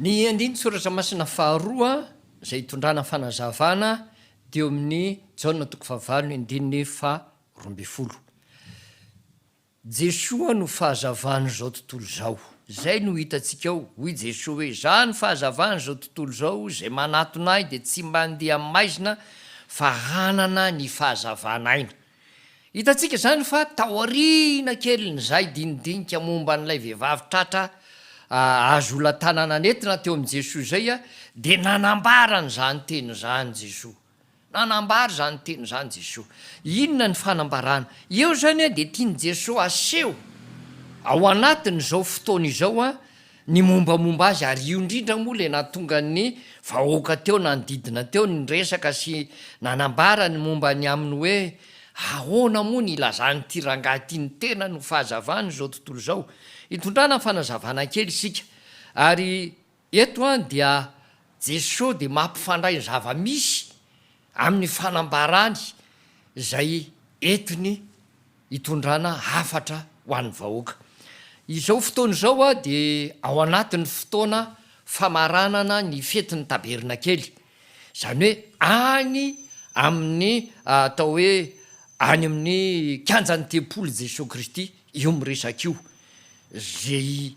Ny andinin-tsoratra masina faharoa izay itondrana fanazavana dia eo amin'ny Jaona toko fahavalo ny andininy faha 12. Jesoa no fahazavan'izao tontolo izao. Izay no hitantsika ao. Hoy Jesoa hoe, Izaho no fahazavan'izao tontolo izao, izay manatona Ahy dia tsy mba handeha amin'ny maizina fa hanana ny fahazavan'aina. Hitantsika izany fa taoriana kelin'izay dinidinika momba an'ilay vehivavy tratra azo olan-tanana nentina teo amin'i Jesoa izay dia nanambara an'izany teny izany Jesoa. Nanambara izany teny izany Jesoa. Inona ny fanambarana? Eo izany dia tian'i Jesoa aseho ao anatin'izao fotoana izao ny mombamomba Azy ary io indrindra moa ilay nahatonga ny vahoaka teo nanodidina teo niresaka sy nanambara ny momba ny aminy hoe ahoana moa ny ilazan'ity rangahy ity ny tenany ho fahazavana izao tontolo izao. Itondrana fanazavana kely isika ary Eto an dia Jesoa dia mampifandray ny zava-misy amin'ny fanambarany izay entiny hitondrana hafatra ho an'ny vahoaka. Izao fotoana izao an dia ao anatin'ny fotoana famaranana ny fetin'ny tabernakely, izany hoe any amin'ny atao hoe any amin'ny kianjan'ny tempoly Jesoa Kristy io miresaka io, izay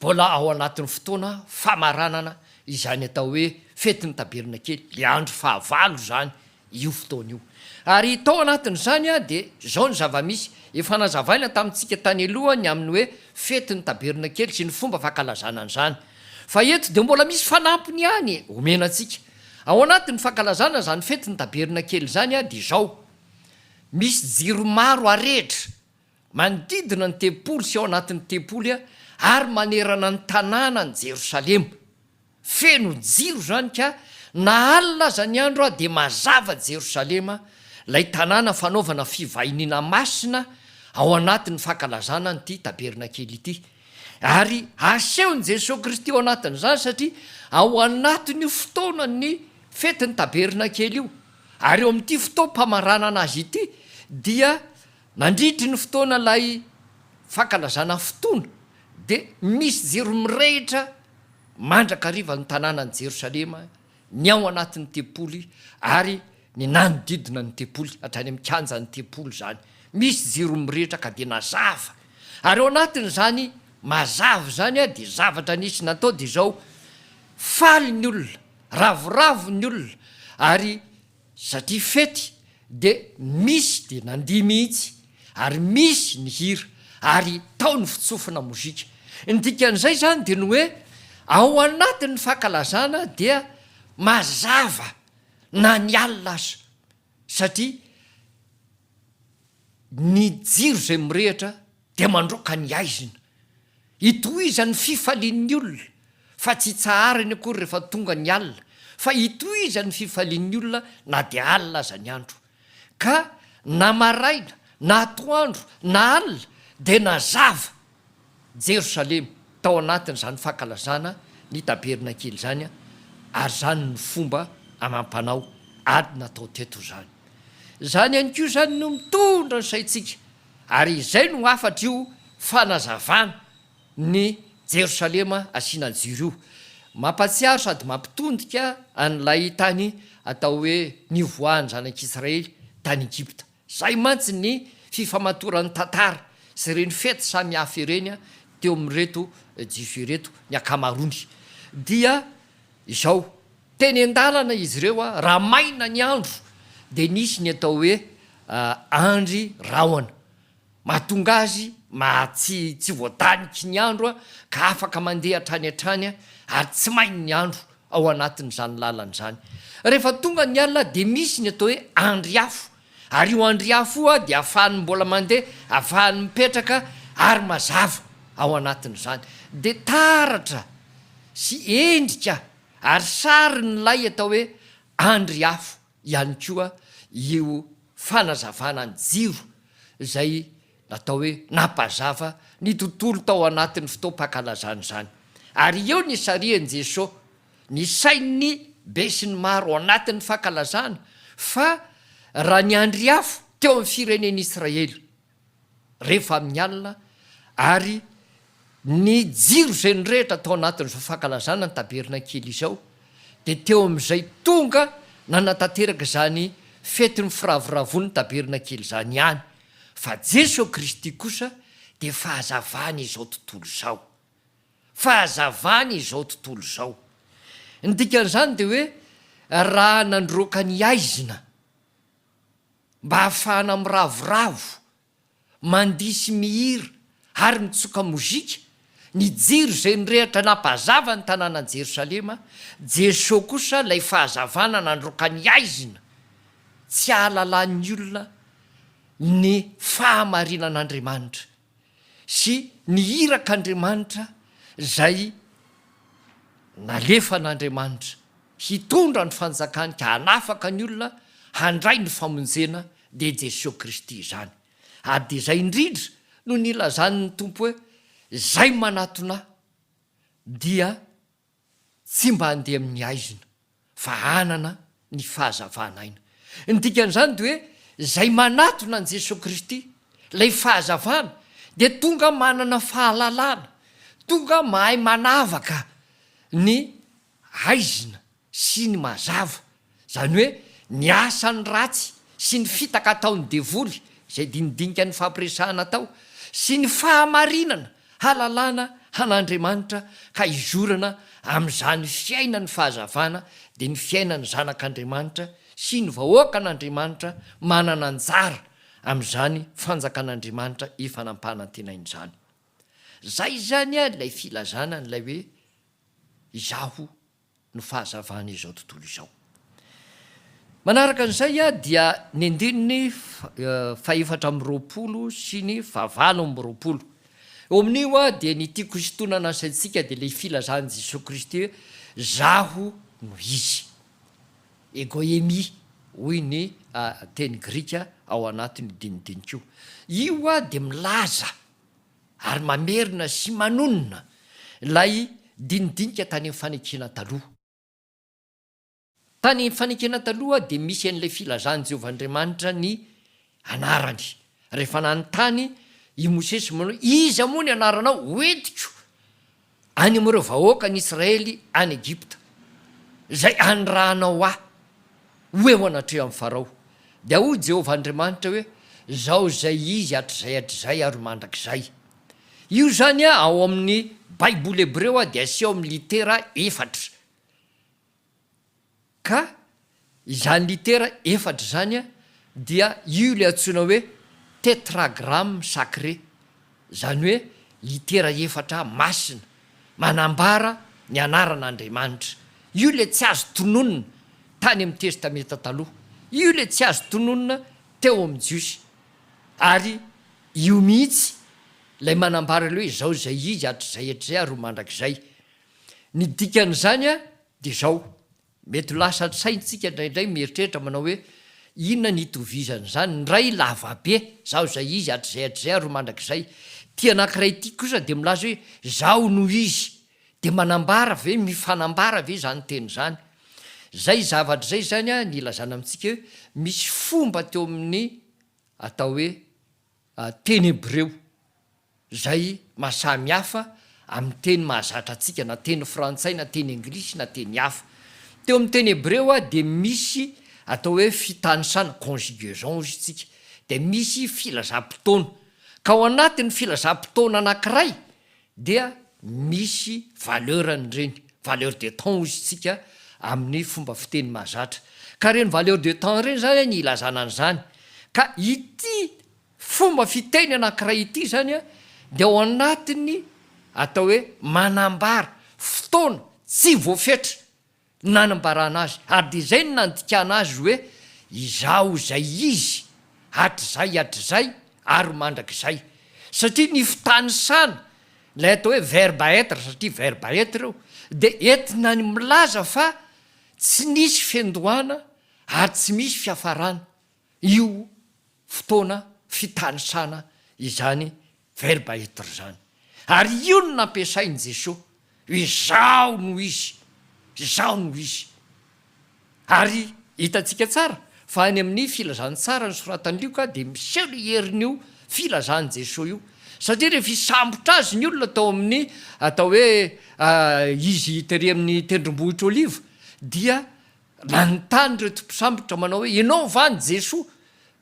Mbola ao anatin'ny fotoana famaranana izany atao hoe fetin'ny tabernakely, ilay andro fahavalo izany io fotoana io. Ary tao anatin'izany dia izao ny zava-misy, efa nazavaina tamintsika tany aloha ny amin'ny hoe fetin'ny tabernakely sy ny fomba fankalazana an'izany. Fa eto dia mbola misy fanampiny ihany omena antsika. Ao anatin'ny fankalazana izany fetin'ny tabernakely izany dia izao, misy jiro maro arehitra Manodidina ny tempoly sy ao anatin'ny tempoly ary manerana ny tanànan'i Jerosalema. Feno jiro izany ka na alina aza ny andro dia mazava Jerosalema, ilay tanàna fanaovana fivahiniana masina ao anatin'ny fankalazana an'ity tabernakely ity. Ary asehon'i Jesoa Kristy ao anatin'izany satria ao anatin'io fotoanan'ny fetin'ny tabernakely io ary eo amin'ity fotoam-pamaranana azy ity dia Nandritry ny fotoana ilay fankalazana fotoana dia misy jiro mirehitra mandrakariva ny tanànan'i Jerosalema, ny ao anatin'ny tempoly ary ny nanodidina ny tempoly, hatrany amin'ny kianjan'ny tempoly izany. Misy jiro mirehitra ka dia nazava. Ary ao anatin'izany mazava izany dia zavatra nisy natao dia izao, faly ny olona, ravoravo ny olona ary Satria fety dia misy dia nandihy mihitsy ary misy ny hira ary tao ny fitsofana mozika. Ny dikan'izay izany dia ny hoe ao anatin'ny fankalazana dia mazava na ny alina aza satria ny jiro izay mirehitra dia mandroaka ny haizina. Itohizan'ny fifalian'ny olona fa tsy itsaharany akory rehefa tonga ny alina fa itohizan'ny fifalian'ny olona na dia alina aza ny andro. Ka na maraina na atoandro na alina dia nazava Jerosalema tao anatin'izany fankalazana ny tabernakely izany ary izany no fomba amam-panao ady natao teto izany. Izany ihany koa izany no mitondra ny saintsika Ary izay no hafatr'io fanazavana ny Jerosalema asiana jiro io. Mampahatsiaro sady mampitondika an'ilay tany atao hoe nivoahan'ny zanak'Israely tany Egypta. Izay mantsy ny fifamatoran'ny tantara sy ireny fety samihafa ireny teo amin'ireto Jiosy ireto, ny ankamaroany. Dia izao, teny an-dalana izy ireo, raha maina ny andro, dia nisy ny atao hoe Andry rahona. Mahatonga azy maha tsy tsy voadaniky ny andro ka afaka mandeha hatrany hatrany ary tsy main' ny andro ao anatin' izany lalana izany. Rehefa tonga ny alina dia misy ny atao hoe andry afo ary io andry afo io dia ahafahany mbola mandeha, ahafahany mipetraka ary mazava ao anatin' izany. Dia taratra sy endrika ary sarin' ilay atao hoe andry afo ihany koa io fanazavana ny jiro izay natao hoe nampazava ny tontolo tao anatin'ny fotoam-pankalazana izany. Ary eo ny sarihan'i Jesoa ny sain'ny besinimaro ao anatin'ny fankalazana fa raha ny andry afo teo amin'ny firenen'Israely rehefa amin'ny alina ary. Ny jiro izay nirehitra tao anatin'izao fankalazana ny tabernakely izao dia teo amin'izay tonga nanatanteraka izany fetin'ny firavoravoan'ny tabernakely izany ihany, fa Jesoa Kristy kosa dia fahazavana izao tontolo izao. Fahazavana izao tontolo izao. Ny dikan'izany dia hoe raha nandroaka ny haizina mba hahafahana miravoravo mandihy sy mihira ary mitsoka mozika, ny jiro izay nirehitra nampazava ny tanànan'i Jerosalema, Jesoa kosa ilay fahazavana nandroaka ny haizina tsy hahalalan'ny olona ny fahamarinan'Andriamanitra sy ny irak'Andriamanitra izay nalefan'Andriamanitra hitondra ny fanjakany ka hanafaka ny olona handray ny famonjena dia Jesoa Kristy izany. Ary dia izay indrindra no nilazan'ny Tompo hoe, Izay manatona Ahy dia tsy mba handeha amin'ny haizina fa hanana ny fahazavana aina. Ny dikan'izany dia hoe izay manatona an'i Jesoa Kristy, ilay fahazavana, dia tonga manana fahalalana, tonga mahay manavaka ny haizina sy ny mazava, izany hoe ny asan'ny ratsy sy ny fitaka ataon'ny devoly, izay dinidinika nifampiresahana tao, sy ny fahamarinana halalana an'Andriamanitra ka hizorana amin'izany fiainan'ny fahazavana dia ny fiainan'ny zanak'Andriamanitra sy ny vahoakan'Andriamanitra manana anjara amin'izany fanjakan'Andriamanitra efa nampanantenaina izany. Izay izany ilay filazana an'ilay hoe Izaho no fahazavan' izao tontolo izao. Manaraka an'izay dia ny andininy fahefatra amby 20 sy ny fahavalo amby 20. Eo amin'io dia ny tiako hisintonana ny saintsika dia ilay filazan'i Jesoa Kristy hoe Izaho no Izy. Ego eimi hoy ny teny grika ao anatin'io dinidinika io. Io dia milaza ary mamerina sy manonona ilay dinidinika tany amin'ny Fanekena Taloha. Tany amin'ny Fanekena Taloha dia misy an'ilay filazan'i Jehovah Andriamanitra ny anarany. Rehefa nanontany i Mosesy manao hoe, Iza moa ny anaranao? Hoentiko any amin'ireo vahoakan'i Israely any Egypta, izay anirahanao ahy ho eo anatrehan'i Farao. Dia hoy Jehovah Andriamanitra hoe, Izaho izay Izy hatrizay hatrizay ary ho mandrakizay. Io izany ao amin'ny Baiboly hebreo dia aseho amin'ny litera efatra. Ka izany litera efatra izany dia io ilay antsoina hoe tetragramme sacré, izany hoe litera efatra masina, manambara ny anaran'Andriamanitra. Io ilay tsy azo tononina tany amin'ny Testamenta Taloha. Io ilay tsy azo tononina teo amin'ny Jiosy. Ary io mihitsy ilay manambara ilay hoe izao izay izy hatrizay hatrizay ary ho mandrakizay. Ny dikan'izany dia izao, mety ho lasa an-tsaintsika indraindray mieritreritra manao hoe, inona ny itovizan'izany, ny iray lava be, izaho izay izy hatrizay hatrizay ary ho mandrakizay, ity anankiray ity kosa dia milaza hoe izaho no izy, dia manambara ve, mifanambara ve izany teny izany? Izay zavatra izay izany ny ilazana amintsika hoe misy fomba teo amin'ny atao hoe teny hebreo izay maha samy hafa amin'ny teny mahazatra antsika, na teny frantsay na teny anglisy na teny hafa. Teo amin'ny teny hebreo dia misy atao hoe fitanisana, conjugaison hozy isika, dia misy filazam-potoana. Ka ao anatin'ny filazam-potoana anankiray dia misy valeur-ny ireny, valeur de temps hozy isika amin'ny fomba fiteny mahazatra. Ka ireny valeur de temps ireny izany ny ilazana an'izany. Ka ity Fomba fiteny anankiray ity izany dia ao anatin'ny atao hoe manambara fotoana tsy voafetra nanambarana azy ary dia izay no nandikana azy hoe Izaho izay Izy hatrizay hatrizay ary ho mandrakizay satria ny fitanisana ilay atao hoe verbe être satria verbe être io dia entina ny milaza fa tsy nisy fiandohana ary tsy misy fiafarana io fotoana fitanisana izany verbe être izany. Ary io no nampiasain'i Jesoa, Izaho no Izy, Izaho no Izy. Ary hitantsika tsara fa any amin'ny filazantsara nosoratan'i Lioka dia miseho ny herin'io filazan'i Jesoa io. Satria rehefa hisambotra azy ny olona tao amin'ny atao hoe izy tery amin'ny tendrombohitra Oliva dia nanontany ireto mpisambotra manao hoe ianao va ny Jesoa?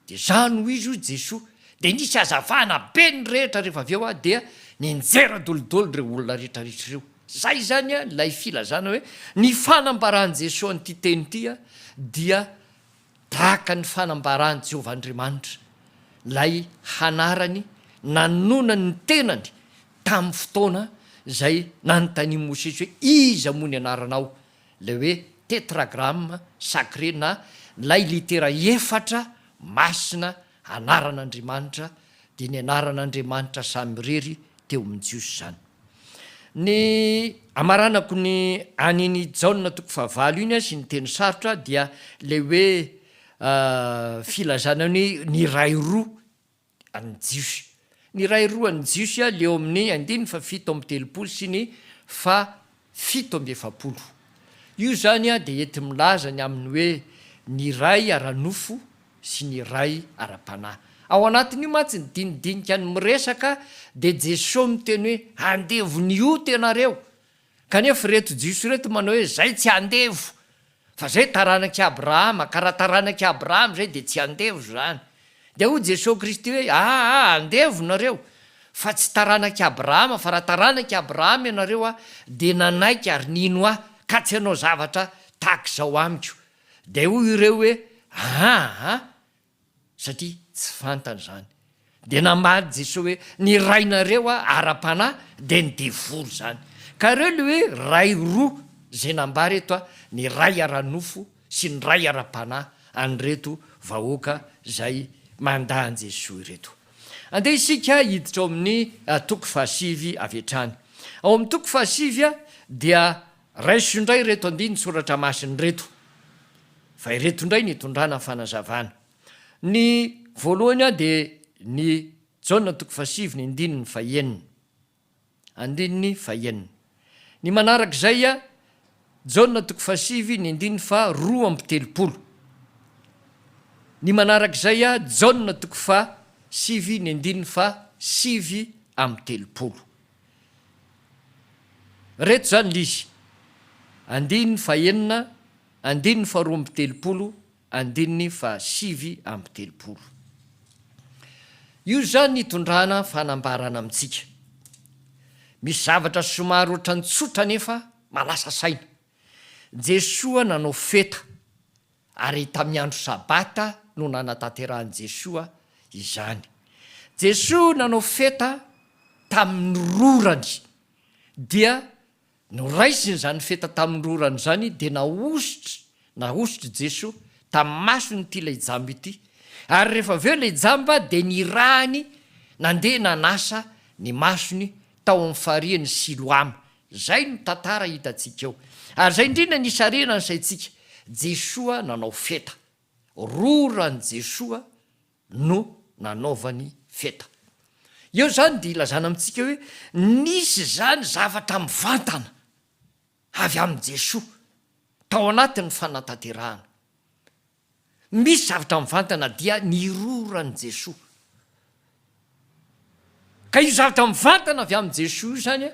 Dia izaho no izy hoy Jesoa. Dia nisy hazavana be ny rehetra rehefa avy eo dia nianjera dolidoly ireo olona rehetra rehetra ireo. Izay izany ilay filazana hoe ny fanambaran'i Jesoa an'ity teny ity dia Tahaka ny fanambaran'i Jehovah Andriamanitra ilay hanarany nanononany ny tenany tamin'ny fotoana izay nanontanian'i Mosesy hoe iza moa ny anaranao, ilay hoe Tetragramme sacré na ilay litera efatra masina anaran'Andriamanitra, dia ny anaran'Andriamanitra samirery teo amin'ny Jiosy izany. Ny amaranako ny an'iny Jaona toko fahavalo iny sy ny teny sarotra dia ilay hoe filazana ny hoe ny ray roa an'ny Jiosy. Ny ray roa an'ny Jiosy le eo amin'ny andininy faha 37 sy ny faha 47. Io izany dia enti-milaza ny amin'ny hoe ny ray ara-nofo sy ny Ray ara-panahy. Ao anatin'io mantsy ny dinidinika ny miresaka dia Jesoa miteny hoe andevo ny ota ianareo kanefa ireto Jiosy ireto manao hoe zay tsy andevo fa zay taranak'i Abrahama ka raha taranak'i Abrahama zay dia tsy andevo zany. Dia hoy Jesoa Kristy hoe aa andevo nareo fa tsy taranak'i Abrahama fa raha taranak'i Abrahama ianareo dia nanaiky ary nino ahy ka tsy hanao zavatra tahak'izao amiko. Dia hoy ireo hoe, Aa! Satria tsy fantany izany. Dia namaly Jesoa hoe, Ny rainareo ara-panahy dia ny devoly izany. Ka ireo ilay hoe ray roa izay nambara eto, ny ray ara-nofo sy ny ray ara-panahy an'ireto vahoaka izay mandà an'i Jesoa ireto. Andeha isika hiditra ao amin'ny toko fahasivy avy hatrany. Ao amin'ny toko fahasivy dia Raiso indray ireto andinin-tsoratra masina ireto, fa ireto indray no itondrana fanazavana. Ny voalohany dia ny Jaona toko fahasivy ny andininy fahenina. Andininy fahenina. Ny manaraka izay, Jaona toko fahasivy ny andininy faha 32. Ny manaraka izay, Jaona toko fahasivy ny andininy faha 39. Reto izany ilay izy, andininy fahenina, andininy faha 32, andininy faha 39. Io izany itondrana fanambarana amintsika. Misy zavatra somary ohatran'ny tsotra anefa mahalasa saina. Jesoa nanao feta Ary tamin'ny andro Sabata no nanatanterahan'i Jesoa izany. Jesoa nanao feta tamin'ny rorany. Dia noraisiny izany feta tamin'ny rorany izany dia nahosotry, nahosotr'i Jesoa tamin'ny masony ity ilay jamba ity. Ary rehefa avy eo ilay jamba dia nirahiny nandeha nanasa ny masony tao amin'ny farihin'i Siloama. Izay no tantara hitantsika eo. Ary izay indrindra no isarihana ny saintsika. Jesoa nanao feta. Roran'i Jesoa no nanaovany feta. Eo izany dia ilazana amintsika hoe nisy izany zavatra mivantana avy amin'i Jesoa tao anatin'ny fanatanterahana. Misy zavatra mivantana dia ny roran'i Jesoa. Ka io zavatra mivantana avy amin'i Jesoa io izany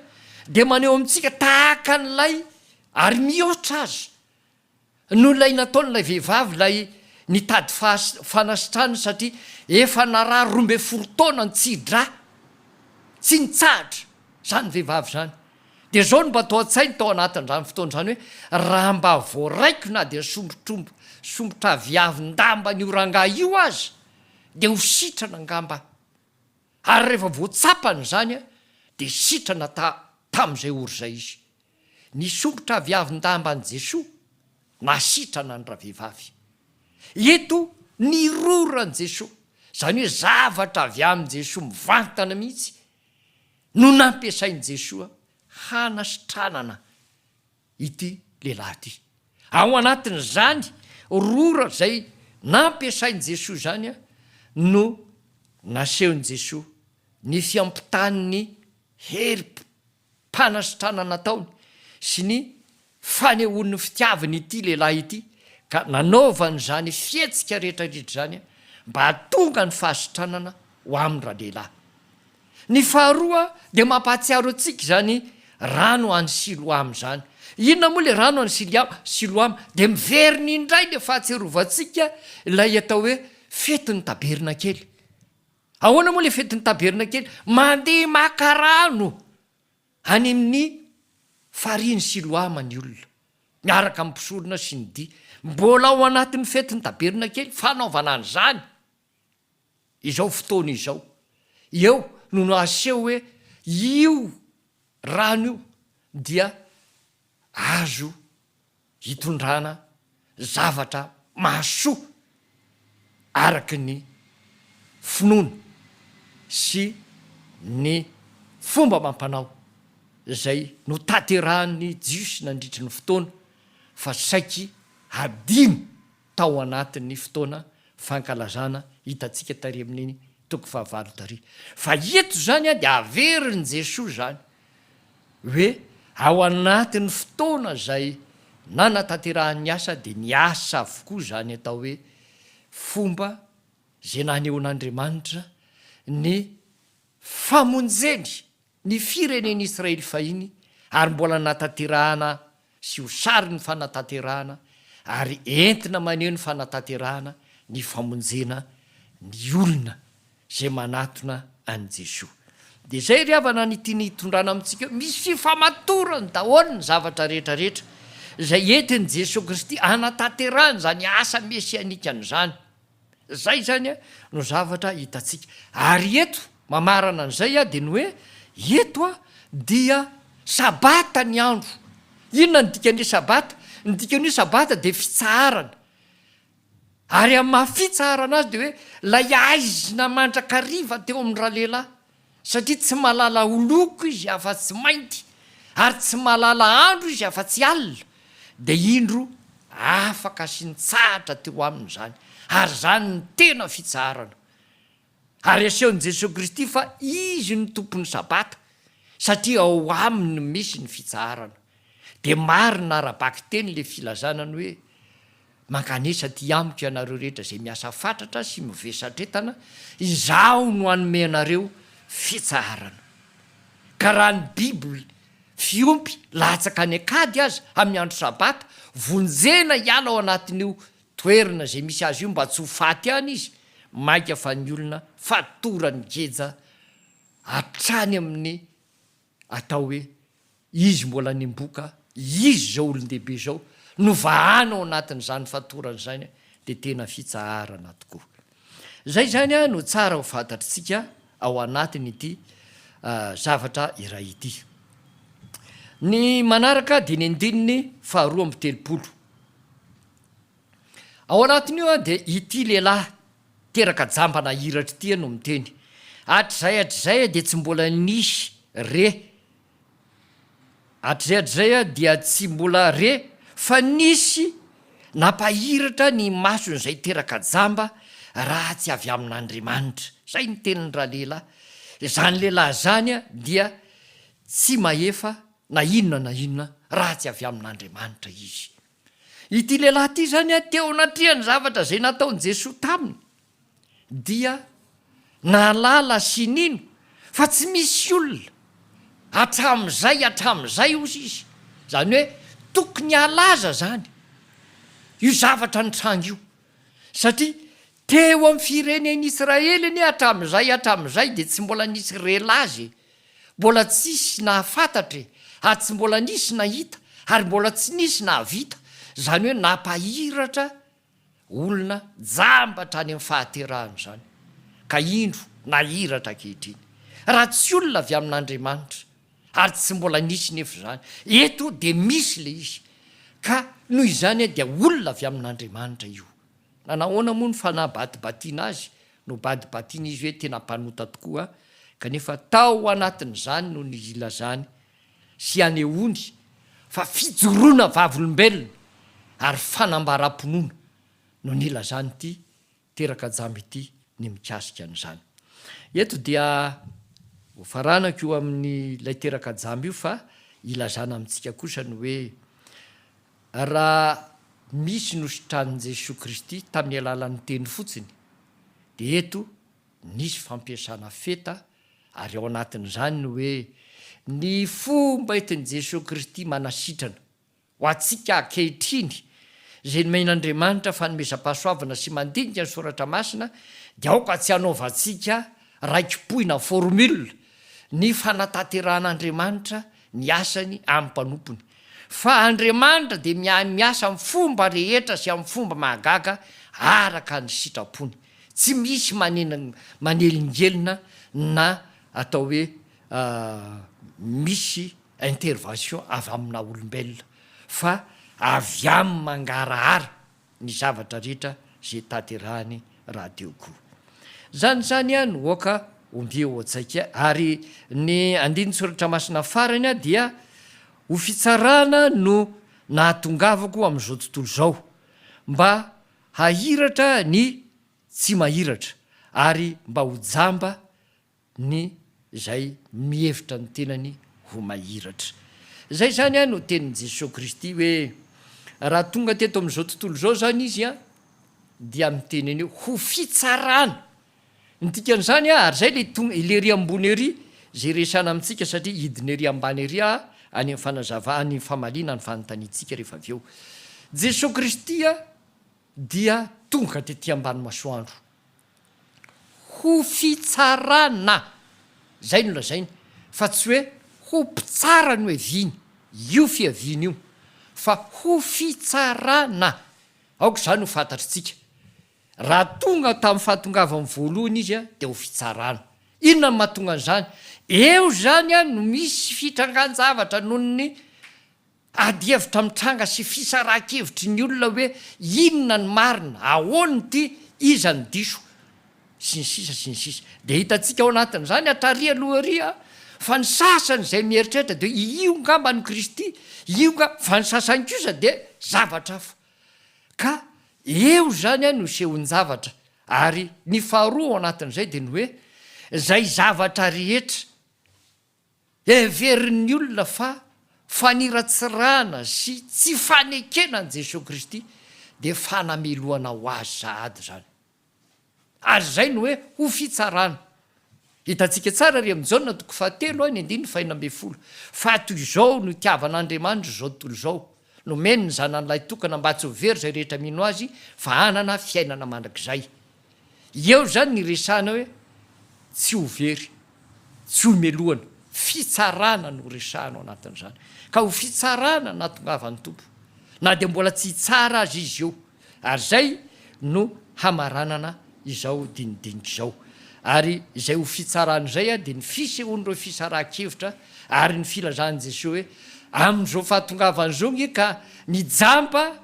dia maneho amintsika tahaka an'ilay ary mihoatra aza noho ilay nataon'ilay vehivavy ilay nitady fanasitrana satria efa narary 12 taona nitsi-drà tsy nitsahatra izany vehivavy izany. Dia izao no mba tao an-tsainy tao anatin'izany fotoana izany hoe, raha mba voaraiko na dia sombotrombo sombotra aviavin-damban'io rangahy io aza dia ho sitrana angamba aho. Ary rehefa voatsapany izany dia sitrana ta tamin'izay ora izay izy. Ny sombotra aviavin-damban'i Jesoa nahasitrana ny ravehivavy. Eto ny roran'i Jesoa, izany hoe zavatra avy amin'i Jesoa mivantana mihitsy no nampiasain'i Jesoa hanasitranana ity lehilahy ity. Ao anatin'izany rora izay nampiasain'i Jesoa izany no nasehon'i Jesoa ny fiampitany ny herim-panasitranana nataony sy ny fanehoany ny fitiavany ity lehilahy ity ka nanaovany izany fihetsika rehetra rehetra izany mba hahatonga ny fahasitranana ho amin'ny ralehilahy. Ny faharoa dia mampahatsiaro antsika izany rano any Siloama izany. Inona moa ilay rano any Siloama? Dia miverina indray ilay fahatsiarovantsika ilay atao hoe fetin'ny tabernakely. Ahoana moa ilay fetin'ny tabernakely? Mandeha maka rano any amin'ny farihin'i Siloama ny olona, miaraka amin'ny mpisorona sy ny dihy. Mbola ao anatin'ny fetin'ny tabernakely, fanaovana an'izany. Izao fotoana izao. Eo no nahaseho hoe io rano io dia azo hitondrana zavatra mahasoa araka ny finoana sy ny fomba amam-panao izay notanterahan'ny Jiosy nandritry ny fotoana fa saiky hadino tao anatin'ny fotoana fankalazana hitantsika tary amin'iny toko fahavalo tary. Fa eto izany dia averin'i Jesoa izany hoe ao anatin'ny fotoana izay nanatanterahany ny asa dia niasa avokoa izany atao hoe fomba izay nanehoan'Andriamanitra ny famonjeny ny firenen'Israely fahiny ary mbola natanterahana sy ho sarin'ny fanatanterahana ary entina maneho ny fanatanterahana ny famonjena ny olona izay manatona an'i Jesoa. Dia izay ry havana ny tiany hitondrana amintsika hoe misy fifamatorany daholo ny zavatra rehetra rehetra izay entin'i Jesoa Kristy hanatanterahana izany asa mesianikany izany. Zay zany no zavatra hitantsika. Ary eto, mamarana an'izay aho dia ny hoe, eto dia sabata ny andro. Inona ny dikan'ny hoe sabata? Ny dikan'ny hoe sabata dia fitsaharana. Ary amin'ny maha fitsaharana azy dia hoe ilay aizina mandrakariva teo amin'ny ralehilahy. Satria tsy mahalala ho loko izy afa-tsy mainty, ary tsy mahalala andro izy afa-tsy alina, dia indro afaka sy nitsahatra teo aminy izany, ary izany no tena fitsaharana. Ary asehon'i Jesoa Kristy fa Izy no Tompon'ny Sabata, satria ao Aminy no misy ny fitsaharana. Dia marina ara-bakiteny ilay filazana ny hoe, Mankanesa aty amiko ianareo rehetra izay miasa fatratra sy mivesatretana, izaho no hanome anareo fitsaharana. Ka raha ny biby fiompy latsaka any an-kady aza amin'ny andro sabata, vonjena hiala ao anatin'io toerana izay misy azy io mba tsy ho faty any izy, mainka fa ny olona fatoran'ny geja hatrany amin'ny atao hoe izy mbola nimboka, izy izao olon-dehibe izao, no vahana ao anatin'izany fatorana izany dia tena fitsaharana tokoa. Izay izany no tsara ho fantatritsika ao anatin'ity zavatra iray ity. Ny manaraka dia ny andininy faharoa 32. Ao anatin'io dia ity lehilahy teraka jamba nahiratra ity no miteny. Hatrizay hatrizay dia tsy mbola nisy re Hatrizay hatrizay dia tsy mbola re fa nisy nampahiratra ny mason'izay teraka jamba raha tsy avy amin'Andriamanitra. Izay ny tenin'ny ralehilahy. Izany lehilahy izany dia tsy mahefa na inona na inona raha tsy avy amin'Andriamanitra izy. Ity lehilahy ity izany teo anatrehan'ny zavatra izay nataon'i Jesoa taminy dia nahalala sy nino fa tsy misy olona hatramin'izay hatramin'izay hozy izy, izany hoe tokony halaza izany io zavatra nitranga io satria teo amin'ny firenen'Israely anie hatramin'izay hatramin'izay dia tsy mbola nisy re laza e! Mbola tsisy nahafantatra e, ary tsy mbola nisy nahita, ary mbola tsy nisy nahavita, izany hoe nampahiratra olona jamba hatrany amin'ny fahaterahany izany, ka indro nahiratra ankehitriny. Raha tsy olona avy amin'Andriamanitra, ary tsy mbola nisy nefa izany, eto dia misy ilay izy, ka noho izany dia olona avy amin'Andriamanitra io. Nanahoana moa ny fanabadibadiana azy? Nobadibadiana izy hoe tena mpanota tokoa, kanefa tao anatin'izany no nilazany sy anehoany fa fijoroana vavolombelona ary fanambaram-pinoana no nilazan'ity teraka jamba ity ny mikasika an'izany. Eto dia hofaranako io amin'ilay teraka jamba io fa ilazana amintsika kosa ny hoe Raha misy nositranin'i Jesoa Kristy tamin'ny alalan'ny teny fotsiny, dia eto nisy fampiasana feta. Ary ao anatin'izany ny hoe ny fomba entin'i Jesoa Kristy manasitrana ho antsika ankehitriny, izay nomen'Andriamanitra fanomezam-pahasoavana sy mandinika ny Soratra Masina, dia aoka tsy hanaovantsika raiki-pohy na formule ny fanatanterahan'Andriamanitra ny asany amin'ny mpanompony. Fa Andriamanitra dia miahy miasa amin'ny fomba rehetra sy amin'ny fomba mahagaga araka ny sitrapony. Tsy misy manelingelina na atao hoe misy intervention avy amina olombelona fa avy aminy mangarahara ny zavatra rehetra izay tanterahiny rahateo koa. Izany izany no aoka omby eo an-tsaika ary ny andinin-tsoratra masina farany dia ho fitsarana no nahatongavako amin'izao tontolo izao mba hahiratra ny tsy mahiratra ary mba ho jamba ny izay mihevitra ny tenany ho mahiratra. Izay izany no tenin'i Jesoa Kristy hoe raha tonga teto amin'izao tontolo izao izany Izy dia miteny an'io ho fitsarana. Ny dikan'izany ary izay ilay tonga ilay ery ambony ery izay resahana amintsika satria hidina ery ambany ery aho any amin'ny fanazava any famaliana ny fanontaniantsika rehefa avy eo. Jesoa Kristy dia tonga tety ambany masoandro. Ho fitsarana! Izay no lazainy, fa tsy hoe ho mpitsara no hiaviany, io fiaviany io, fa ho fitsarana! Aoka izany ho fantatritsika. Raha tonga tamin'ny fahatongavany voalohany izy dia ho fitsarana. Inona no mahatonga an'izany? Eo izany no misy fitrangan-javatra noho ny Adihevitra mitranga sy fisarahan-kevitry ny olona hoe inona ny marina, ahoana ity, iza no diso, sy ny sisa sy ny sisa. Dia hitantsika ao anatin'izany hatrary aloha ery fa ny sasany izay mieritreritra dia hoe io ngamba no Kristy, io nga, fa ny sasany kosa dia zavatra hafa. Ka eo izany no sehon-javatra. Ary ny faharoa ao anatin'izay dia ny hoe izay zavatra rehetra Heverin'ny olona fa faniratsirana sy tsy fanekena an'i Jesoa Kristy dia fanamelohana ho azy sahady izany. Ary izay no hoe ho fitsarana. Hitantsika tsara ary amin'i Jaona toko fahatelo ny andininy fahenina ambin'ny folo fa toy izao no itiavan'Andriamanitra izao tontolo izao, nomeny ny Zanany lahitokana mba tsy ho very izay rehetra mino Azy fa hanana fiainana mandrakizay. Eo izany ny resahana hoe tsy ho very, tsy ho melohana, fitsarana no resahana ao anatin'izany. Ka ho fitsarana no nahatongavan'ny Tompo, na dia mbola tsy hitsara aza Izy eo. Ary izay no hamaranana izao dinidinika izao. Ary izay ho fitsarana izay dia ny fisehoan'ireo fisarahan-kevitra ary ny filazan'i Jesoa hoe amin'izao fahatongavany izao nge ka ny jamba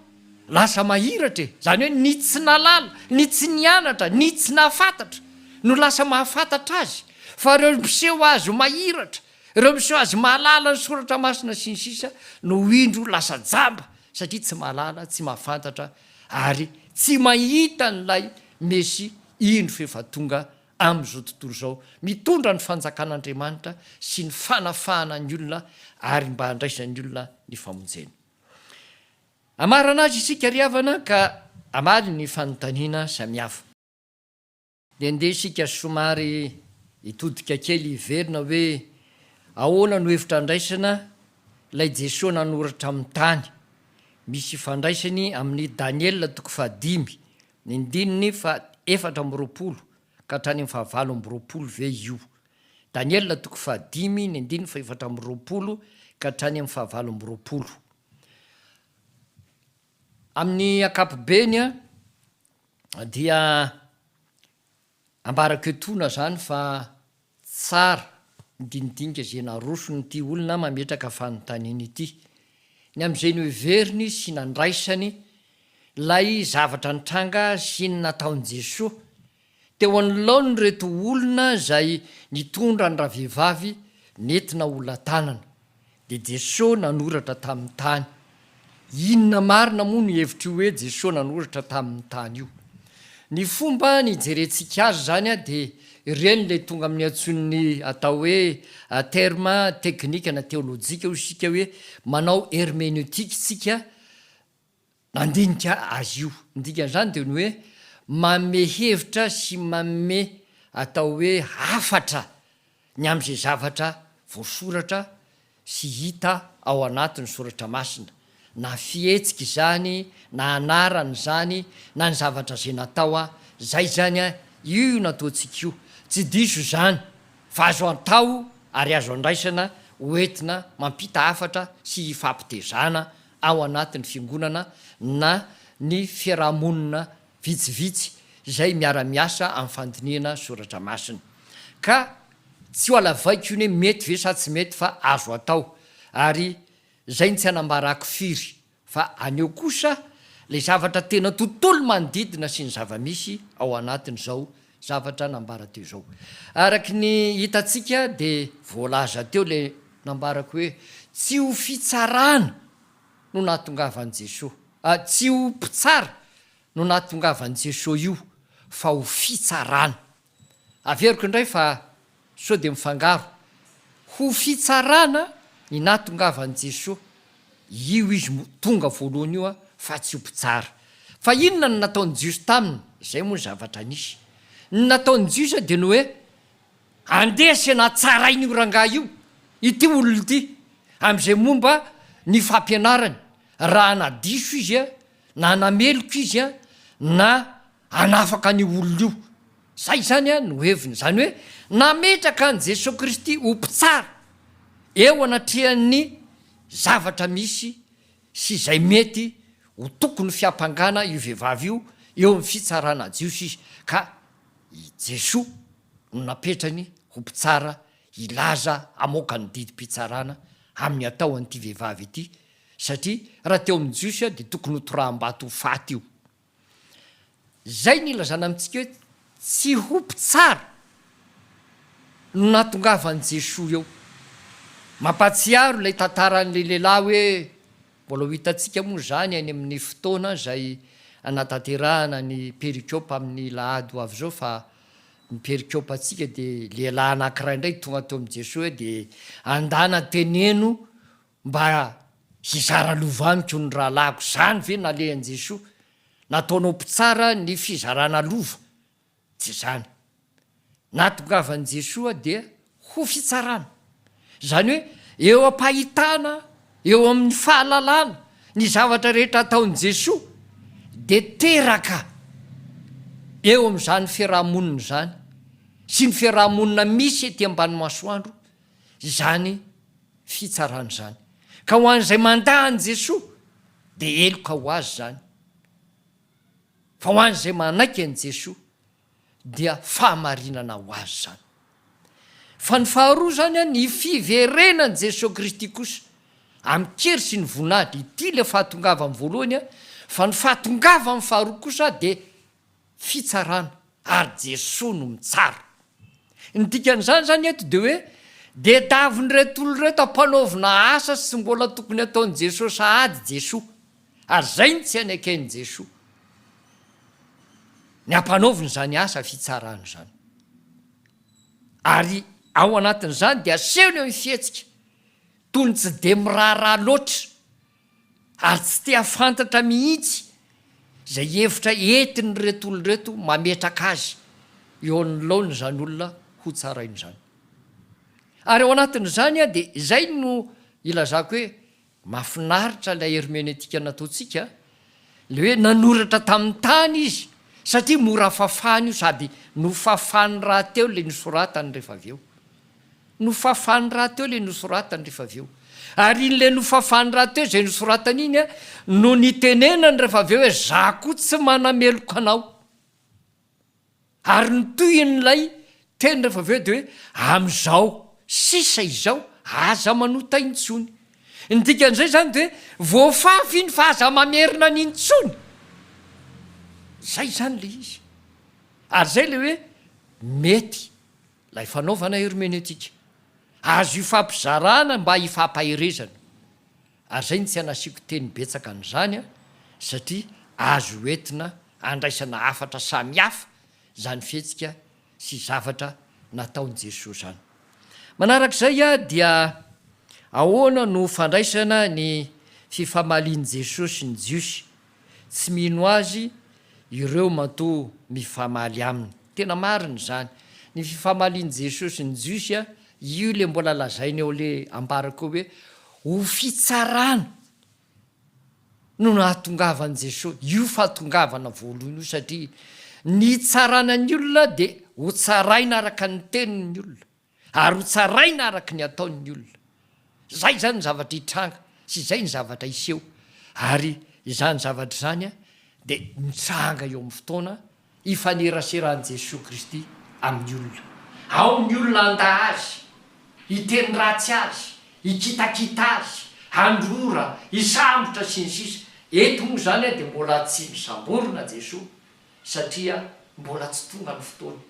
Lasa mahiratra e! Izany hoe ny tsy nahalala, ny tsy nianatra, ny tsy nahafantatra no lasa mahafantatra azy, fa ireo miseho azy ho mahiratra, ireo miseho azy mahalala ny soratra masina sy ny sisa no indro lasa jamba satria tsy mahalala, tsy mahafantatra ary tsy mahita an'ilay Mesia indro f'efa tonga amin'izao tontolo izao, mitondra ny fanjakan'Andriamanitra sy ny fanafahana ny olona ary mba handraisan'ny olona ny famonjena. Hamarana azy isika ry havana ka hamaly ny fanontaniana samihafa. Dia ndeha isika somary hitodika kely hiverina hoe ahoana no hevitra andraisana ilay Jesoa nanoratra amin'ny tany. Misy ifandraisany amin'ny Daniela toko fahadimy, ny ndininy faha 24 ka hatrany amin'ny faha 28 ve io? Daniela toko fahadimy, ny andininy faha 24 ka hatrany amin'ny faha 28. Amin'ny ankapobeny dia ambarako etoana izany fa tsara ny dinidinika izay naroson'ity olona mametraka fanontaniana ity, ny amin'izay noheveriny sy nandraisany ilay zavatra nitranga sy ny nataon'i Jesoa teo anoloan'ireto olona izay nitondra ny ravehivavy nentina hola-tanana. Dia Jesoa nanoratra tamin'ny tany. Inona marina moa no hevitr'io hoe Jesoa nanoratra tamin'ny tany io? Ny fomba nijerentsika azy izany dia ireny ilay tonga amin'ny antsoin'ny atao hoe terme teknika na teolojika hoy isika hoe manao hermeneutique isika nandinika azy io. Ny dikan'izany dia ny hoe manome hevitra sy manome atao hoe hafatra. ny amin'izay zavatra voasoratra sy hita ao anatin'ny soratra masina, na fihetsika izany, na anarana izany, na ny zavatra izay natao a, izay izany a, io nataontsika io, tsy diso izany fa azo atao ary azo andraisana ho entina mampita hafatra sy hifampitezana ao anatin'ny fiangonana na ny fiaraha-monina vitsivitsy izay miara-miasa amin'ny fandinihana soratra masina. Ka tsy ho halavaiko iny hoe mety ve sa tsy mety fa azo atao ary izay no tsy hanambarako firy fa aneo kosa ilay zavatra tena tontolo manodidina sy ny zava-misy ao anatin'izao zavatra nambara teo izao. Araky ny hitantsika dia voalaza teo ilay nambarako hoe tsy ho fitsarana no nahatongavan'i Jesoa, tsy ho mpitsara no nahatongavan'i Jesoa io fa ho fitsarana. Averiko indray fa sao dia mifangaro. Ho fitsarana ny nahatongavan'i Jesoa. Io izy tonga voalohany io fa tsy ho mpitsara. Fa inona no nataon'ny Jiosy taminy? Izay moa ny zavatra nisy. Ny nataon'ny Jiosy dia ny hoe, andeha asiana tsaraina io rangahy io, ity olona ity, amin'izay momba ny fampianarany, raha nadiso izy na nameloka izy na hanafaka an'io olona io. Izay izany no heviny. Izany hoe nametraka an'i Jesoa Kristy ho mpitsara eo anatrehan'ny zavatra misy sy izay mety ho tokony fiampangana io vehivavy io eo amin'ny fitsarana jiosy izy, ka i Jesoa no napetrany ho mpitsara hilaza hamoaka ny didim-pitsarana amin'ny atao an'ity vehivavy ity, satria raha teo amin'ny jiosy dia tokony ho toraham-bato ho faty io. Izay no ilazana amintsika hoe tsy ho mpitsara no nahatongavan'i Jesoa eo. Mampahatsiaro ilay tantaran'ilay lehilahy hoe, mbola ho hitantsika moa izany any amin'ny fotoana izay hanatanterahana ny perikopa amin'ny lahady ho avy izao fa ny perikopantsika dia lehilahy anankiray indray tonga teo amin'i Jesoa hoe dia andana teneno Mba hizara lova amiko ny rahalahiko, zany ve nalehan'i Jesoa? Nataonao mpitsara ny fizarana lova? Tsy izany. Nahatongavan'i Jesoa dia ho fitsarana. Izany hoe eo am-pahitana, eo amin'ny fahalalana ny zavatra rehetra ataon'i Jesoa dia teraka eo amin'izany fiaraha-monina izany sy ny fiaraha-monina misy ety ambany masoandro izany fitsarana izany. Ka ho an'izay mandà an'i Jesoa dia heloka ho azy izany, fa ho an'izay manaiky an'i Jesoa dia fahamarinana ho azy izany. Fa ny faharoa izany, ny fiverenan'i Jesoa Kristy kosa amin-kery sy ny voninahitra, ity ilay fahatongavany voalohany, fa ny fahatongavany faharoa kosa dia fitsarana ary Jesoa no mitsara. Ny dikan'izany izany eto dia hoe diadavin'ireto olona ireto ampanaovina asa sy mbola tokony ataon'i Jesoa sahady Jesoa. Ary izay no tsy aneken'i Jesoa. Ny ampanaovina izany asa fitsarana izany. Ary ao anatin'izany dia asehony eo amin'ny fihetsika toy ny tsy dia miraharaha loatra ary tsy te hahafantatra mihitsy izay hevitra entin'ireto olona ireto mametraka azy eo anoloana izany olona hotsaraina izany. Ary ao anatin'izany dia izay no ilazako hoe mahafinaritra ilay hermeneutique nataontsika, ilay hoe nanoratra tamin'ny tany izy satria mora fafana io sady nofafany rahateo ilay nosoratany rehefa avy eo. Nofafany rahateo ilay nosoratany rehefa avy eo. Ary iny ilay nofafany rahateo izay nosoratany iny no nitenenany rehefa avy eo hoe za koa tsy manameloka anao. Ary ny tohin'ilay teny rehefa avy eo dia hoe amin'izao sisa izao aza manota intsony. Ny dikan'izay izany dia hoe voafafy iny fa aza mamerina an'iny intsony. Izay izany ilay izy. Ary izay ilay hoe mety Ilay fanaovana hermeneutique. Azo ifampizarana mba hifampaherezana. Ary izay no tsy anasiako teny betsaka an'izany an, satria azo entina andraisana hafatra samihafa izany fihetsika sy zavatra nataon'i Jesoa izany. Manarak'izay dia ahoana no fandraisana ny fifamalian'i Jesoa sy ny Jiosy Tsy mino azy ireo matoa mifamaly aminy. Tena marina izany. Ny fifamalian'i Jesosy sy ny Jiosy. io ilay mbola lazainy ao ilay ambarako eo hoe ho fitsarana no nahatongavan'i Jesoa, io fahatongavana voalohany io satria ny hitsarana ny olona dia ho tsaraina araka ny teniny ny olona ary ho tsaraina araka ny ataony ny olona. Izay izany ny zavatra hitranga sy izay ny zavatra hiseho ary izany zavatra izany dia mitranga eo amin'ny fotoana ifaneraseran'i Jesoa Kristy amin'ny olona. Ao ny olona handà Azy, hiteny ratsy Azy, hikitakita Azy, handrora, hisambotra, sy ny sisa Eto moa izany dia mbola tsy nosamborina Jesoa satria mbola tsy tonga ny fotoana.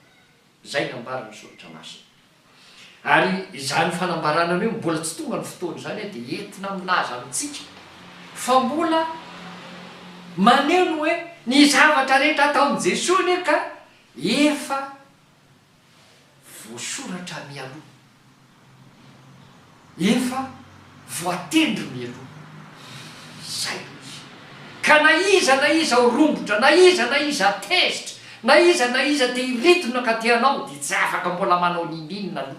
Izay nambaran'ny Soratra Masina. Ary izany fanambarana ny hoe mbola tsy tonga ny fotoana izany dia entina milaza amintsika fa mbola maneho ny hoe ny zavatra rehetra ataon'i Jesoa anie ka efa voasoratra mialoha. Efa voatendry mialoha. Izay no izy. Ka na iza na iza ho rombotra, na iza na iza tezitra, na iza na iza te hiritona ka te hanao dia tsy afaka mbola manao n'inon'inona aloha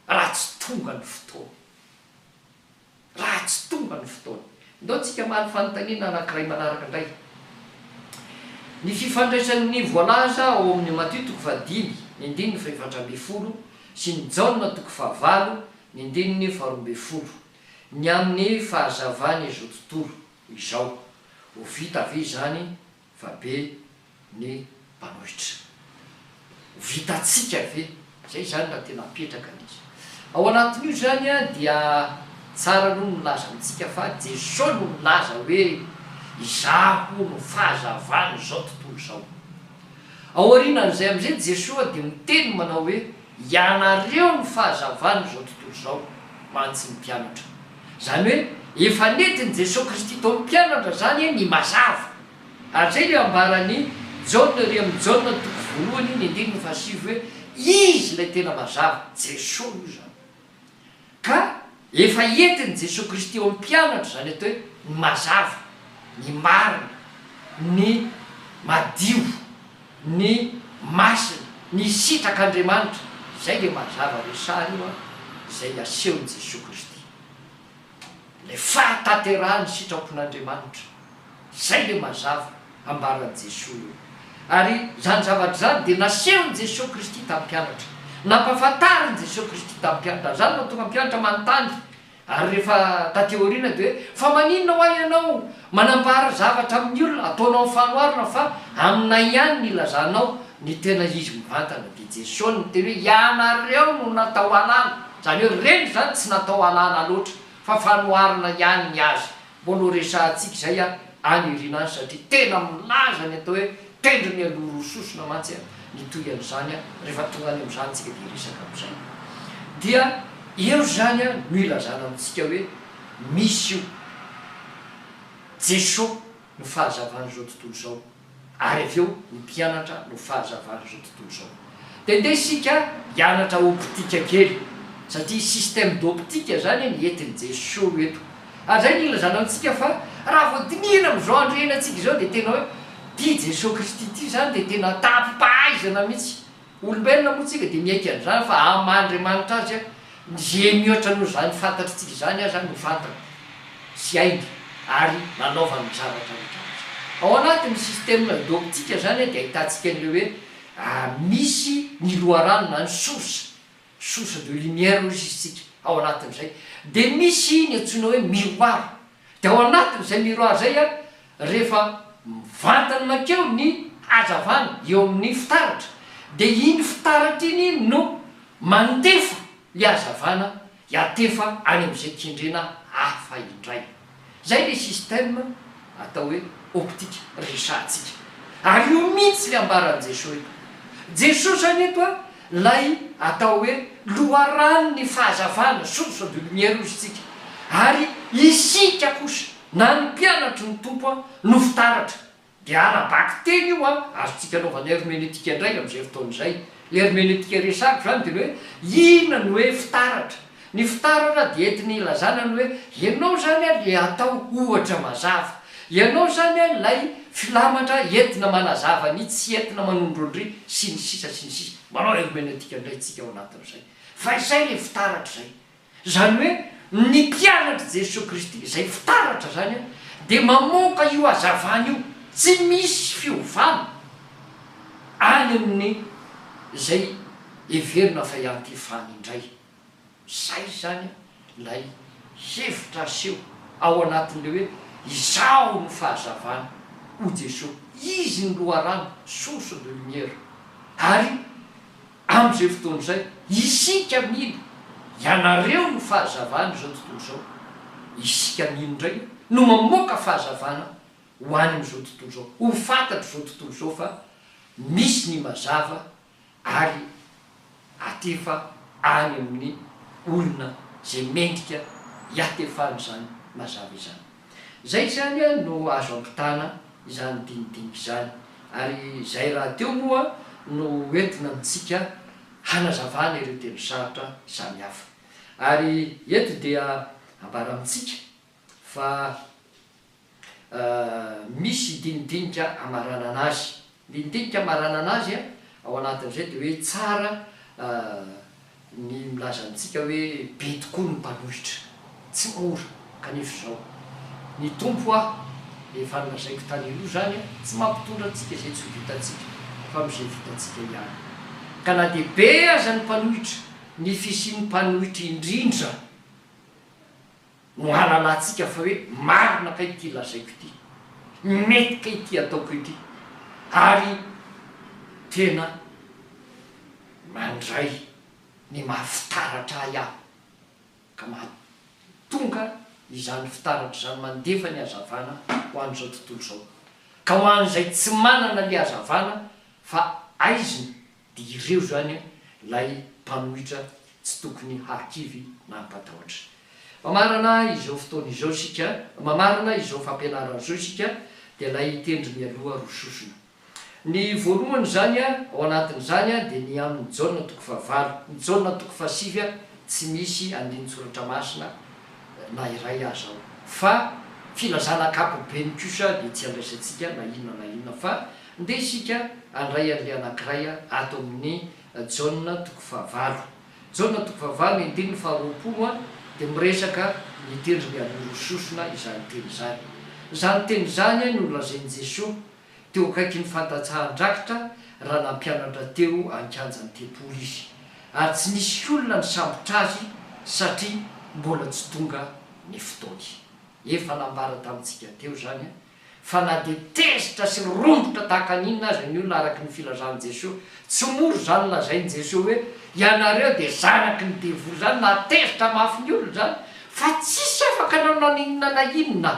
raha tsy tonga ny fotoana. Raha tsy tonga ny fotoana. Ndao tsika hamaly fanontaniana anankiray manaraka indray. Ny fifandraisan'ny voalaza ao amin'ny Matio toko fahadimy ny andininy fahefatra ambinifolo sy ny Jaona toko fahavalo ny andininy faharoambinifolo ny amin'ny fahazavan'izao tontolo izao. Ho vita ve izany fa be ny mpanohitra. Ho vitantsika ve? Izay izany raha tena apetraka ny izy. Ao anatin'io izany dia tsara aloha ny milaza amintsika fa Jesoa no nilaza hoe Izaho no fahazavan'izao tontolo izao. Ao aorianan'izay amin'izay Jesoa dia miteny manao hoe Ianareo no fahazavan'izao tontolo izao mantsy ny mpianatra. Izany hoe efa nentin'i Jesoa Kristy tao amin'ny mpianatra izany ny mazava. Ary izay ilay ambaran'i Jaona ery amin'ny Jaona toko voalohany ny andininy fahasivy hoe Izy ilay tena mazava, Jesoa io izany. Ka efa entin'i Jesoa Kristy eo amin'ny mpianatra izany atao hoe ny mazava, ny marina, ny madio, ny masina, ny sitrak'Andriamanitra. Izay ilay mazava resahina io an, izay asehon'i Jesoa Kristy. Ilay fahatanterahan'ny sitrapon'Andriamanitra. Izay ilay mazava ambaran'i Jesoa eo. Ary izany zavatra izany dia nasehon'i Jesoa Kristy tamin'ny mpianatra. Nampahafantarin'i Jesoa Kristy tamin'ny mpianatra. Izany no mahatonga mpianatra manontany. Ary rehefa taty aoriana dia hoe, fa maninona hoa ianao manambara zavatra amin'ny olona, ataonao amin'ny fanoharana fa aminay ihany no ilazanao ny tena izy mivantana. Dia Jesoa no niteny hoe, ianareo no natao halala. Izany hoe ireny izany tsy natao halala loatra fa fanoharana ihany ny azy. Mbola ho resahantsika izay any aoriana any satria tena milaza ny atao hoe tendry mialoha roa sosona mantsy ny tohian'izany rehefa tonga any amin'izany tsika dia hiresaka amin'izay. Dia eo izany no ilazana amintsika hoe misy io Jesoa no fahazavan'izao tontolo izao. Ary avy eo ny mpianatra no fahazavan'izao tontolo izao. Dia ndeha isika hianatra optique kely, satria système d'optique izany ny entin'i Jesoa eto. Ary izay no ilazana amintsika fa raha vao dinihina amin'izao andro iainantsika izao dia tena hoe ity Jesoa Kristy ity izany dia tena tapi-pahaizana mihitsy. Olombelona moa tsika dia miaiky an'izany fa amin'ny maha Andriamanitra Azy ze mihoatra noho izany fantatritsika izany aza no fantany sy hainy ary nanaovany ny zavatra rehetra rehetra. Ao anatin'ny système d'optique izany dia ahitantsika an'ilay hoe misy ny loharano na ny source, source de lumière hoy isika ao anatin'izay dia misy ny antsoina hoe miroir Dia ao anatin'izay miroir izay an, rehefa mivantana mankeo ny hazavana eo amin'ny fitaratra, dia iny fitaratra iny no mandefa ilay hazavana hiantefa any amin'izay kendrena hafa indray. Izay ilay système atao hoe optique resahantsika. Ary io mihitsy ilay ambaran'i Jesoa eto. Jesoa izany eto an, Ilay atao hoe loharanon'ny fahazavana, source de lumière hoy isika. Ary isika kosa, na ny mpianatry ny Tompo no fitaratra. Dia ara-bakiteny io an, azontsika anaovana hermeneutique indray amin'izay fotoana izay. Ilay hermeneutique resahiko izany dia ny hoe inona ny hoe fitaratra. Ny fitaratra dia entina ilazana ny hoe ianao izany an ilay atao ohatra mazava. Ianao izany an ilay filamatra entina manazava ny tsy entina manondro an-dry sy ny sisa sy ny sisa. Manao hermeneutique indray tsika ao anatin'izay. Fa izay ilay fitaratra izay. Izany hoe ny mpianatr'i Jesoa Kristy, izay fitaratra izany, dia mamoaka io hazavana io, tsy misy fiovana any amin'ny izay heverina fa hiantefany indray. Izay izany ilay hevitra aseho ao anatin'ilay hoe Izaho no fahazavana, hoy Jesoa. Izy ny loharano, source de lumière. Ary amin'izay fotoana izay, isika mino, ianareo no fahazavana izao tontolo izao. Isika mino indray no mamoaka fahazavana ho any amin'izao tontolo izao. Ho fantatr'izao tontolo izao fa misy ny mazava ary atefa any amin'ny olona izay mendrika hiatefany izany mazava izany. Izay izany no azo ampitana izany dinidinika izany, ary izay rahateo moa no ho entina amintsika hanazavana ireo teny sarotra samihafa. Ary eto dia ambara amintsika fa. misy dinidinika amaranana azy. Ny dinidinika amaranana azy ao anatin'izay dia hoe tsara ny milaza amintsika hoe be tokoa ny mpanohitra. Tsy mora kanefa izao. Ny Tompo aho, efa nolazaiko tany aloha izany, tsy mampitondra antsika izay tsy ho vitantsika fa amin'izay vitantsika ihany. Ka na dia be aza ny mpanohitra, ny fisian'ny mpanohitra indrindra, no hahalalantsika fa hoe marina kay ity lazaiko ity, mety kay ity ataoko ity, ary tena mandray ny maha fitaratra ahy aho, ka mahatonga izany fitaratra izany mandefa ny hazavana ho an'izao tontolo izao, ka ho an'izay tsy manana le hazavana fa aizina Dia ireo izany ilay mpanohitra tsy tokony hahakivy na hampatahotra. Mamarana izao fotoana izao isika, mamarana izao fampianarana izao isika, dia ilay tendry mialoha rososona. Ny voalohany izany ao anatin'izany dia ny amin'ny Jaona toko fahavalo. Ny Jaona toko fahasivy tsy misy andinin-tsoratra masina na iray aza ao. Fa filazana ankapobeny kosa dia tsy andraisantsika na inona na inona fa Ndeha isika handray an'ilay anankiray ato amin'ny Jaona toko fahavalo. Jaona toko fahavalo ny andininy faharoapolo dia miresaka ny tendry mialoha roa sosona izany teny izany. Izany teny izany no nolazain'i Jesoa teo akaikin'ny fandatsahan-drakitra raha nampianatra teo an-kianjan'ny tempoly Izy. Ary tsy nisy olona nisambotra Azy satria mbola tsy tonga ny fotoany. Efa nambara tamintsika teo izany fa na dia tezitra sy rombotra tahaka ny inona aza ny olona araka ny filazan'i Jesoa, tsy mora izany lazain'i Jesoa hoe ianareo dia zanaky ny devoly izany, nahatezitra mafy ny olona izany, fa tsisy afaka nanao na inona na inona,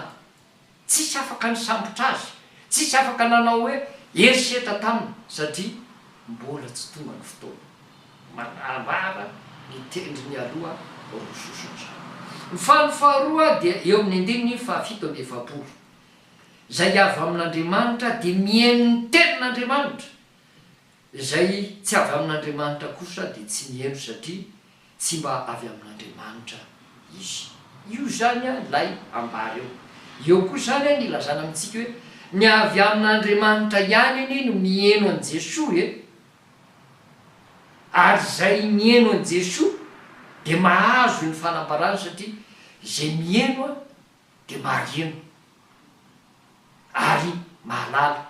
tsisy afaka nisambotra azy, tsisy afaka nanao hoe herisetra taminy satria mbola tsy tonga ny fotoana. Manambara ny tendrony aloha roa sosona izany. Ny faly faharoa dia eo amin'ny andininy fahafito amby efapolo. Izay avy amin'Andriamanitra dia mihaino ny tenin'Andriamanitra, izay tsy avy amin'Andriamanitra kosa dia tsy mihaino satria tsy mba avy amin'Andriamanitra izy. Io izany ilay ambara eo. Eo koa izany ny ilazana amintsika hoe ny avy amin'Andriamanitra ihany anie no mihaino an'i Jesoa e! Ary izay miheno an'i Jesoa dia mahazo ny fanambarany satria izay miheno dia maheno ary mahalala.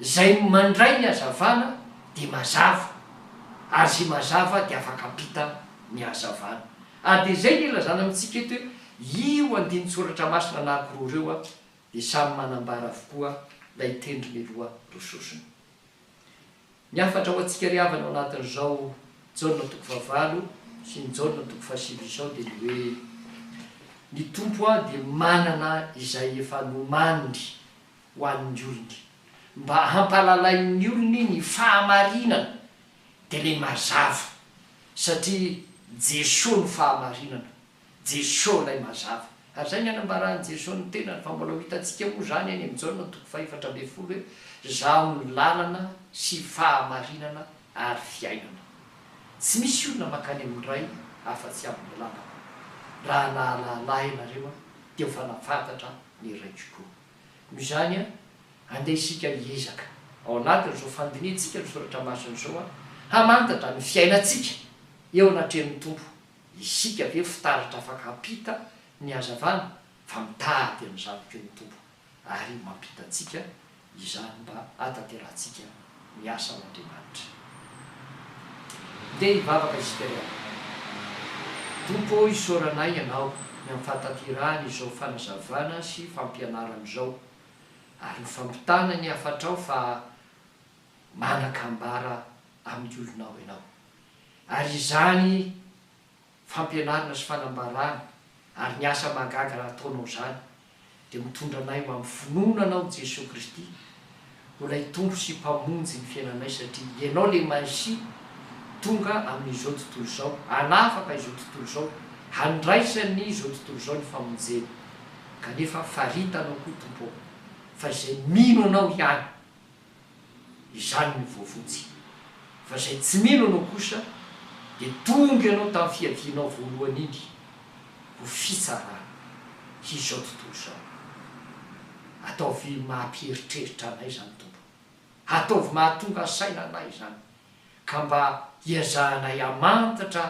Izay mandray ny hazavana dia mazava ary izay mazava dia afaka ampita ny hazavana. Ary dia izay no ilazana amintsika eto hoe io andinin-tsoratra masina anankiroa ireo dia samy manambara avokoa ilay tendry miloha roa sosona. Ny hafatra ho antsika ry havana ao anatin'izao Jaona toko fahavalo sy ny Jaona toko fahasivy izao dia ny hoe, ny Tompo dia manana izay efa nomaniny ho an'ny olony, mba hampahalalain'ny olony ny fahamarinana, dia ilay mazava, satria Jesoa no fahamarinana. Jeso ilay mazava. Ary izay ny anambaran'i Jeso ny tenany, fa mbola ho hitantsika moa izany any amin'ny Jaona toko fahefatra ambin'ny folo hoe, Izaho no lalana sy fahamarinana ary fiainana. Tsy misy olona mankany amin'ny Ray afa-tsy amin'ny lalako. Raha nahalala Ahy ianareo dia ho efa nahafantatra ny Raiko koa. Noho izany, andeha isika hiezaka ao anatin'izao fandinihantsika ny Soratra Masina izao hamantatra ny fiainantsika. Eo anatrehan'ny Tompo, isika ve fitaratra afaka hampita ny hazavana fa mitady an'izany koa ny Tompo ary mampita antsika izany mba hahatanterahantsika ny asan'Andriamanitra. Ndeha hivavaka isika ry havana. Tompo ô isaoranay Ianao ny amin'ny fahatanterahana izao fanazavana sy fampianarana izao ary ny fampitana ny hafatrao fa manan-kambara amin'ny olonao Ianao. Ary izany fampianarana sy fanambarana ary ny asa mahagaga ataonao izany dia mitondra anay ho amin'ny finoana Anao Jesoa Kristy ho ilay Tompo sy Mpamonjy ny fiainanay satria Ianao ilay Mesia tonga amin'izao tontolo izao hanafaka izao tontolo izao handraisan'ny izao tontolo izao ny famonjena kanefa faritanao koa Tompo ô fa izay mino Anao ihany Izany no voavonjy. Fa izay tsy mino anao kosa dia tonga ianao tamin'ny fiavianao voalohany iny ho fitsarana izao tontolo izao. Ataovy maha-mpieritreritra anay izany Tompo. Ataovy mahatonga saina anay izany ka mba hiezahanay hamantatra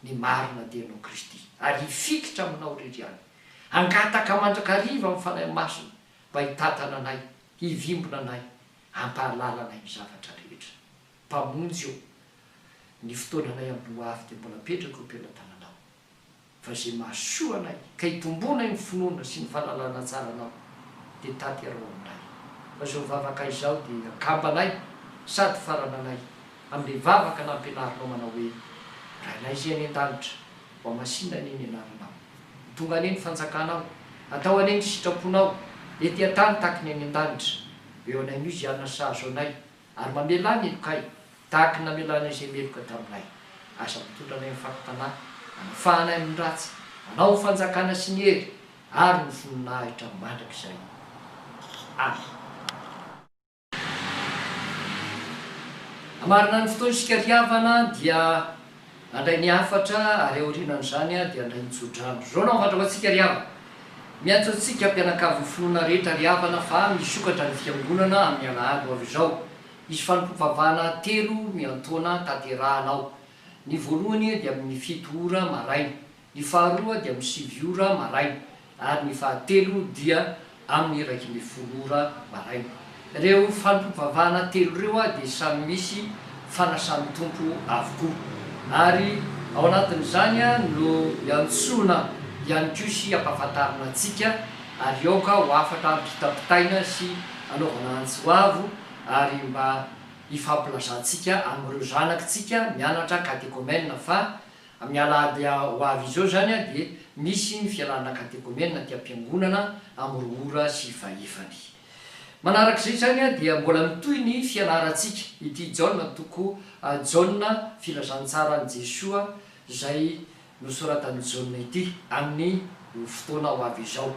ny marina dia Ianao Kristy ary hifikitra aminao irery ihany. Hangataka mandrakariva amin'ny Fanahy Masina mba hitantana anay Hivimbina anay, hampahalala anay ny zavatra rehetra. Mpamonjy ô, ny fotoananay amin'ny ho avy dia mbola apetrako eo am-pelatananao. Fa izay mahasoa anay, ka hitomboanay ny finoana sy ny fahalalana tsara Anao, dia tanteraho aminay. Fa izao vavakay izao dia akambanay sady farananay amin'ilay vavaka nampianarinao manao hoe, Rainay izay any an-danitra, hohamasinina anie ny anaranao. Ho tonga anie ny fanjakanao, atao anie ny sitraponao, ety an-tany tahaky ny any an-danitra. Eo anay anio izay hanina sahaza anay, ary mamelà ny helokay, tahaky ny namelanay izay meloka taminay. Aza mitondra anay amin'ny fakam-panahy, anafaha anay amin'ny ratsy, anao ny fanjakana sy ny hery ary ny voninahitra mandrakizay. Amen. Hamarina ny fotoana isika ry havana dia handray ny hafatra ary aorianan'izany dia handray ny tsodrano. Izao no hafatra ho antsika ry havana. Miantso antsika mpianakavin'ny finoana rehetra ry havana fa misokatra ny fiangonana amin'ny alahady ho avy izao. Hisy fanompoam-pivavahana telo miantaona tanterahana ao. Ny voalohany dia amin'ny fito ora maraina. Ny faharoa dia amin'ny sivy ora maraina ary ny fahatelo dia amin'ny 11 ora maraina. Ireo fanompoam-pivavahana telo ireo dia samy misy fanasan'ny Tompo avokoa. Ary ao anatin'izany no iantsoana ihany koa sy ampahafantarina antsika ary aoka ho hafatra ampitampitaina sy anaovana antso avo ary mba hifampilazantsika amin'ireo zanakitsika mianatra katekomena fa Amin'ny alahady ho avy izao izany dia misy ny fialana katekomena aty am-piangonana amin'ny roa ora sy fahefany. Manarak'izay izany dia mbola mitohy ny fianarantsika ity Jaona toko Jaona filazantsaran'i Jesoa izay nosoratan'i Jaona ity amin'ny fotoana ho avy izao.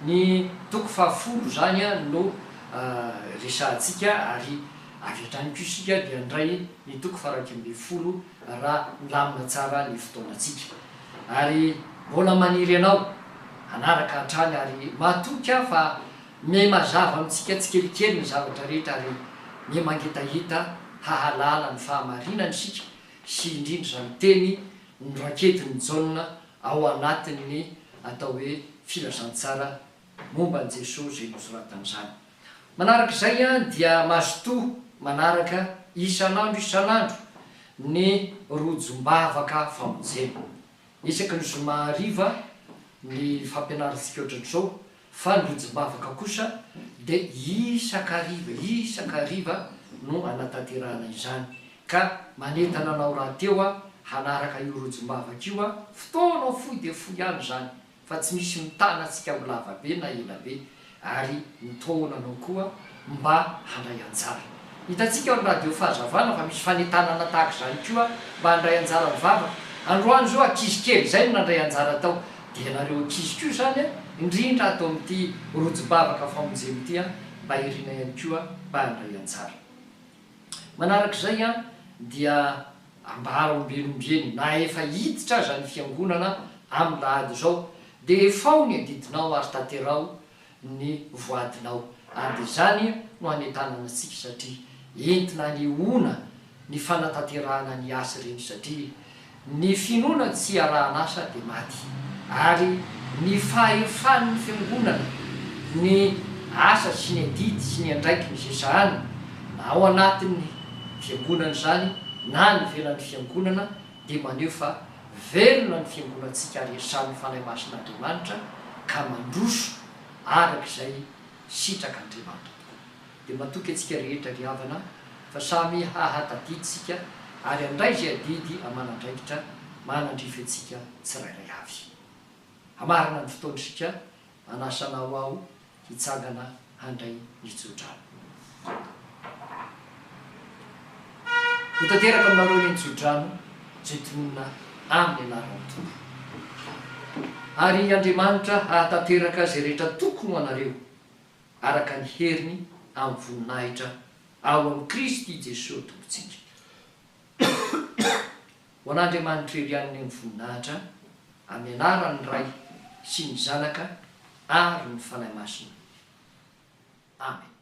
Ny toko fahafolo izany no resahantsika ary avy hatrany koa isika dia handray ny toko faha 11 raha milamina tsara ny fotoanantsika. Ary mbola maniry anao hanaraka hatrany ary matoky aho fa miha-mazava amintsika tsikelikely ny zavatra rehetra ary miha-mangetaheta hahalala ny fahamarinana isika sy indrindra izany teny noraketin'i Jaona ao anatin'ny atao hoe filazantsara momba an'i Jesoa izay nosoratany izany. Manaraka izay dia mazotoa manaraka isan'andro isan'andro ny rojom-bavaka famonjena. Isaky ny zoma hariva ny fampianarantsika ohatran'izao fa ny rojom-bavaka kosa dia isan-kariva isan-kariva no anatanterahana izany ka manentana anao rahateo aho hanaraka io rojom-bavaka io aho, fotoana fohy dia fohy ihany izany fa tsy misy mitana antsika ho lava be na ela be ary mitaona anao koa mba handray anjara. Hitantsika ao amin'ny radio fahazavana fa misy fanentanana tahaka izany koa mba handray anjara amin'ny vavaka. Androany izao ankizy kely izay no nandray anjara tao dia ianareo ankizy koa izany indrindra ato amin'ity rojom-bavaka famonjena ity mba irina ihany koa mba handray anjara. Manarak'izay dia ambara ombieny ombieny na efa hiditra aza ny fiangonana amin'ny lahady izao dia efao ny adidinao ary tanteraho ny voadinao ary dia izany no hanentanana antsika satria entina anehoana ny fanatanterahana ny asa ireny satria. Ny finoana tsy arahan'asa dia maty. Ary ny fahefan'ny Fiangonana, ny asa sy ny adidy sy ny andraikiny izay sahaniny, na ao anatin'ny Fiangonana izany na any ivelan'ny Fiangonana, dia maneho fa velona ny Fiangonantsika ary esan'ny Fanahy Masin'Andriamanitra ka mandroso araka izay sitrak'Andriamanitra tokoa. Dia matoky antsika rehetra ry havana fa samy hahatadidy isika ary handray izay adidy aman'andraikitra manandrify antsika tsirairay avy. Hamarana ny fotoana isika, manasa anao aho hitsangana handray ny tsodrano. Ho tanteraka aminareo anie ny tsodrano izay tononina amin'ny anaran'ny Tompo. Ary Andriamanitra hahatanteraka izay rehetra tokony ho anareo araka ny heriny amin'ny voninahitra ao amin'i Kristy Jesoa Tompontsika. Ho an'Andriamanitra irery ihany ny voninahitra, amin'ny anaran'ny Ray sy ny Zanaka ary ny Fanahy Masina. Amena.